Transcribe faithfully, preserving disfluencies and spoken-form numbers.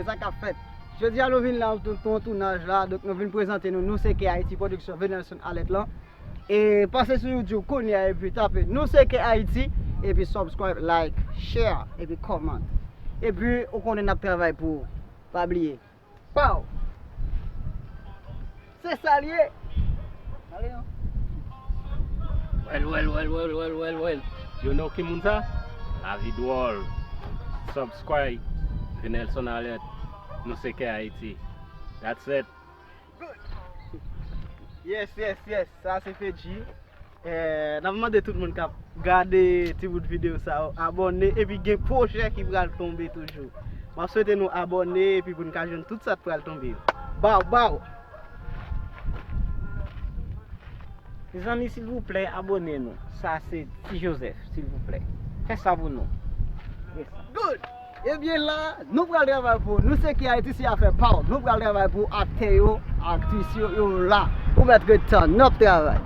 Sa k ap fèt? Jodi a nou vin la pou yon tounaj la, donk nou vin prezante nou, Nou Se Ke Ayiti, pwodiksyon Venelson Alert lan. E pase sou YouTube kounye a epi tape Nou Se Ke Ayiti, epi subscribe, like, share, epi comment. Epi ou konnen n ap travay pou ou. Pa bliye. Pow! Se sa l ye. Ale non. Well, well, well, well, well, well, well. You know ki moun sa? Lavi dwòl. Subscribe. Venelson Alert. Nou Se Ke Ayiti. That's it. Yes, yes, yes. Sa se Fedji. Eh, n ap mande tout moun k ap gade ti bout videyo sa yo abòne, epi gen pwojè ki pral tonbe toujou. M ap swete nou abòne epi pou n ka jwenn tout sa k pral tonbe yo. Baw, baw! Mezanmi, silvouplè, abòne nou. Sa se Ti Joseph, silvouplè. Fè sa pou nou. Yes. Good! Ebyen la, nou pral travay pou Nou Se Ke Ayiti, se afè pa w. Nou pral travay pou aktè yo, aktris yo, yo la. Ou mèt ret tann, n ap travay.